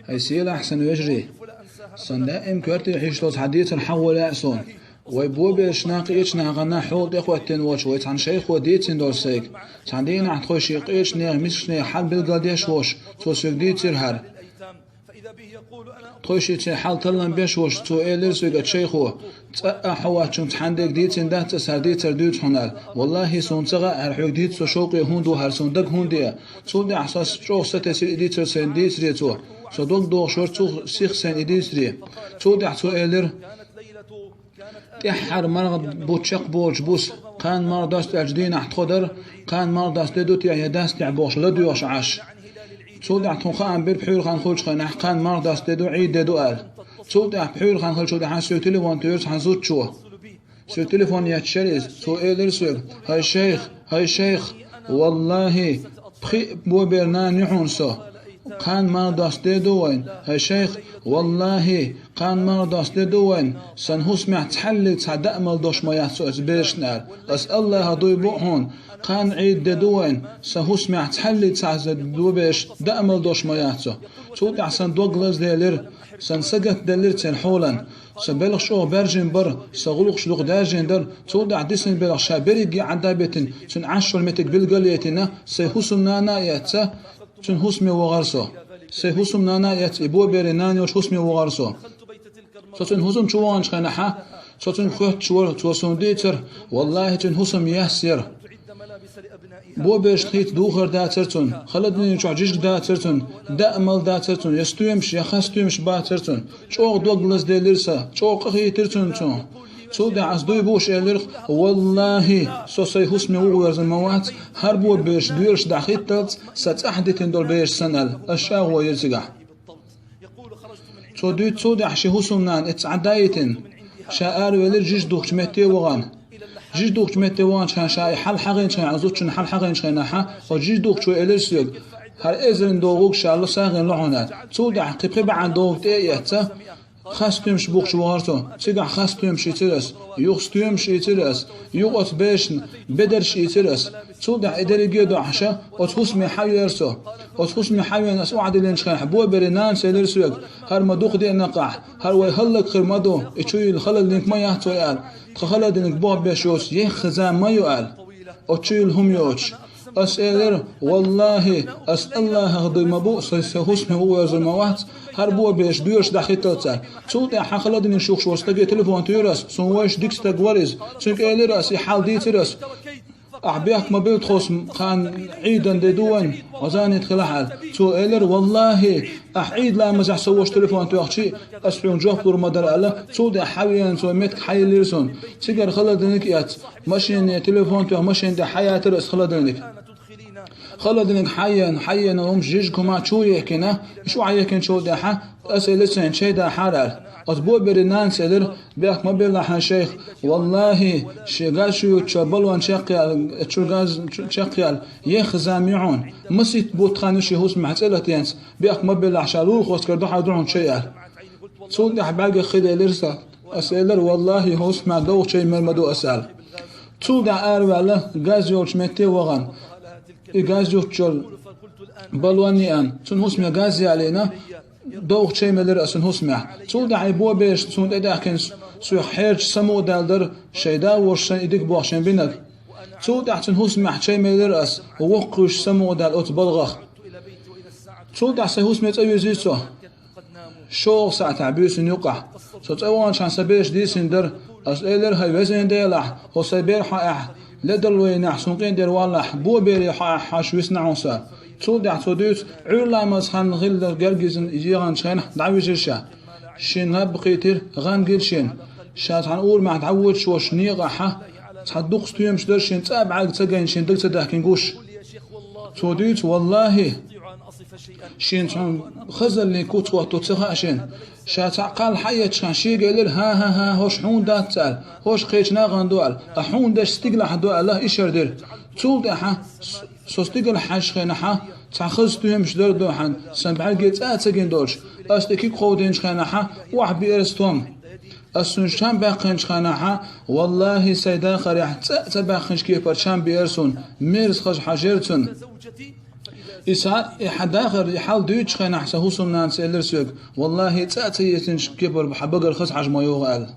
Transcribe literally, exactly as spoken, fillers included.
Ай сийлахь сан вежарий, сан даим коьрте хьийзаш долу цхьа дийцар хьахо лаьа суна. Вай бобераш накъа ича нахана хьола тӀехӀоьттина волчу вай цхьана шайхо дийцина долу сайга. Цхьана дийнахь тхойшиъ къечу нехан, мискачу нехан хьал билгалдеш волуш, цо соьга дийцира хӀара. Тхойшиъ церан хьал таллам беш волуш, цо элира соьга: «Шайхо, цкъа а хьо воцчунна цхьаьннега дийцина дац аса хӀара дийцар дуьйцу хьуна», – аьлла. «Валлахи, суна ца хаьа хӀара хьоьга дийца со шовкъе хӀунда ву, хӀара суна дага хӀунда де». Цул тӀаьхьа сан чӀогӀа сатесира и дийцар сайна дийцаре цо. Со дог дохуш вара цу сиха сайна и дийцаре. Цул тӀаьхьа цо элира: «ТӀаьххьара марха бу чекхболчу буса, кхана марха достаьллачу дийнахь тхо дара, кхана марха доста де ду те я дац те бохуш ладоьгӀуш Ӏаш. Цул тӀаьхьа тхуна хаам бира пхьуьйра хан хуьлучу хенахь, кхана марха доста де ду, Ӏийд де ду», – аьлла. Цул тӀаьхьа пхьуьйра хан хилчул тӀаьхьа соьга телефон туьйхира цхьана зудчо. Соьга телефон етташ яра иза. Цо элира соьга: «ХӀай шайх, хӀай шайх, валлахи, пхиъ боберан нана ю хьуна со. Кхана марха доста де ду вайна, хӀай шайх, валлахи, кхана марха доста де ду вайна, сан хӀусамехь цхьаьллиг цхьа даамал дош ма яц со оцу берашна», – аьлла. «Ас Аллахах дуй бу хьуна, кхана Ӏийд де ду вайна, сан хӀусамехь цхьаьллиг цхьа сан бобераш даамал дош ма яц со». Цул тӀаьхьа сан дог лазделира, сан сагатделира церан хьолан. Сан белхаш чӀогӀа баьржина бара, сан гӀуллакхаш дукха даьржина дара. Цул тӀаьхьа дисина белхаш ша берриге а Ӏадда а битина, цуьнан Ӏаш йолу меттиг билгалъяйтина, сайн хӀусамнана а эцна, цуьнан хӀусаме вахара со. Сайн хӀусамнана а эцна, и боберийн нана йолчу хӀусаме вахара со. Со цуьнан хӀусам чу ваханчу хенахьа, со цуьнга хоьттуш вара, цо суна дийцара, валлахи, цуьнан хӀусам яьсса яра. Боберашна хийца духар дацара цунна, холодильник чохь жижиг дацара цунна, даамал дацара цунна, я стоьмаш, я хасстоьмаш бацара цунна. ЧӀогӀа дог лазделира сан, чӀогӀа къахийтира цунна цо. Цул тӀаьхьа ас дуй бууш элира: «Валлахи, со сайн хӀусаме вухаверзар ма вац, хӀара бобераш доьраш дӀахӀитталц, сан цӀахь дитина долу бераш санна», – аьлла, ас чӀагӀо йира цигахь. Цо дуьйцу цул тӀаьхьа шен хӀусамнана эцца Ӏадда а йитина, ша аравелира жижиг духкучу метте а вахана. Жижиг духкучу метте ваханчу хенахь ша и хьал хьахийначу хенахь, зудчунна хьал хьахийначу хенахьа, оцу жижиг духкучо элира соьга: «ХӀара эзарна догӀург ша ло, сагӀина ло хьуна», – аьлла. Цул тӀаьхьа кхин пхи бӀе долу тӀе а эцна, хасстоьмаш бухкуш вахара со. Цигахь хасстоьмаш ийцира ас, юха стоьмаш ийцира ас, юха оцу берашна бедарш ийцира ас. Цул тӀаьхьа и дерриге а дохьуша, оцу хӀусаме хьавеара со. Оцу хӀусаме хьавеана ас охьадиллинчу хенахь, боберийн нанас элира соьга: «ХӀара ма дукха деана къахь, хӀара вай хӀаллакьхир ма ду, и чу йилла холодильник ма яц вай», – аьлла. «Тхан холодильник бохбеш йоцу ехха зама ма ю», – аьлла. «Оцу чу йилла хӀума йоцуш». Ас элира: «Валлахи, ас Аллахах дуй ма бу, сайн, сайн хӀусаме вухаверзар ма вац, хӀара бобераш доьраш дӀахӀитталц», – аьлла. Цул тӀаьхьа холодильник чу юхкуш волчу стаге телефон туьйхира ас, суна вайша дика стаг вара иза. Цуьнга элира ас, и хьал дийцира ас: «Ахь бехк ма билла, тхо кхана Ӏийдан де ду вайна, азанит хилахь», – аьлла. Цо элира: «Валлахи, ахь Ӏийд ламазехь со волчу телефон тоьхчи, ас хьуна жоп лур ма дара», – аьлла. Цул тӀаьхьа хьавеана цо меттиг хьайиллира суна. Цигара холодильник эцна, машине телефон тоьхна, машина тӀе хьаятира ас холодильник. Холодильник хьаеана, хьаеана, хӀумаш жижиг хӀума чу а ехкина, уьш охьаехкинчул тӀаьхьа ас элира сайна: «Чай дахьара», – аьлла. Оцу боберийн нанас элира: «Бехк ма биллахь, хӀай шайх, валлахи, шен газ чу юттучу баллон чекхъяьлла, чу газ чу-, чекхъяьлла, ехха зама ю хьуна. Масийтта бутт хан ю шен хӀусамехь цӀе латийнача, бехк ма биллахь, ша лулахошкара дохьур ду хьуна чай», – аьлла. Цул тӀаьхьа бӀаьргех хи делира сан. Ас элира: «Валлахи, хӀусамехь довха чай мер ма ду ас», – аьлла. Цул тӀаьхьа араваьлла, газ йолчу метте а вахана, и газ юттучу баллон а еана, цуьнан хӀусаме газ ялийна, довха чай мелира ас цуьнан хӀусамехь. Цул тӀаьхьа и бобераш суна тӀедаьхкина, соьх хьерча самукъадаьлла дара, шайн да а волуш санна и дика боху шен бинарг. Цул тӀаьхьа цуьнан хӀусамехь чай мелира ас, воккхавеш самукъадаьлла оцу балгӀах. Цул тӀаьхьа сайн хӀусаме цӀа вуьзий со. ШолгӀа сахьтехь буьйсанна юккъехь. Со цӀа ваханчохь сан бераш дийцина дара. Ас элира: «ХӀай везан Делахь, хӀо сайн бер хьо ахь ледарло йинехь, суна къинтӀера валлахь, бобере хьо ахь хьаша висна хьуна со». Цул тӀаьхьа цо дуьйцу, Ӏуьйра ламаза хан хилла гергизна егӀанчу хенахь дӀавижира ша. Шен наб кхийтира, гӀан гира шена. Ша цхьана урамехь дӀавоьдуш волчу некъахьа, цхьа дукха стоьмаш дара шен, цӀа а бӀаьрга ца гайна, шен дага ца даьхкина гуш. Цо дуьйцу, валлахи, шена цхьа хазаллин куц хӀотто ца хаьа шена. Ша цхьаъ кхалла хьаэцчахьана шега элира: «ХӀан-хӀа-хӀа, хӀорш хьуна дац», – аьлла, «хӀорш кхечу нахана ду», – аьлла, «а хьуна дерш стигалахь ду», – аьлла, ишар дира. Цул тӀаьхьа с-, со стигалахь хьаьжчу хенахьа, цхьа хаза стоьмаш дара дуьхьал, сан бӀаьрге цӀа а ца гина долуш, ас тӀе куьг кховдийначу хенахьа, охьабеара стом. Ас цуьнан чам баьккхинчу хенахьа, валлахи, сайн дахарехь цӀа а ца баьккхинчу кепара чам беара суна, мерза хаза хьожура цунна. Иса, и хьан дахар, и хьал дуьйцучу хенахь сан хӀусамнанас элира соьга: «Валлахьи, цӀа а ца ецначу кепара хьан багара хаза хьажа ма йогӀу», — аьлла.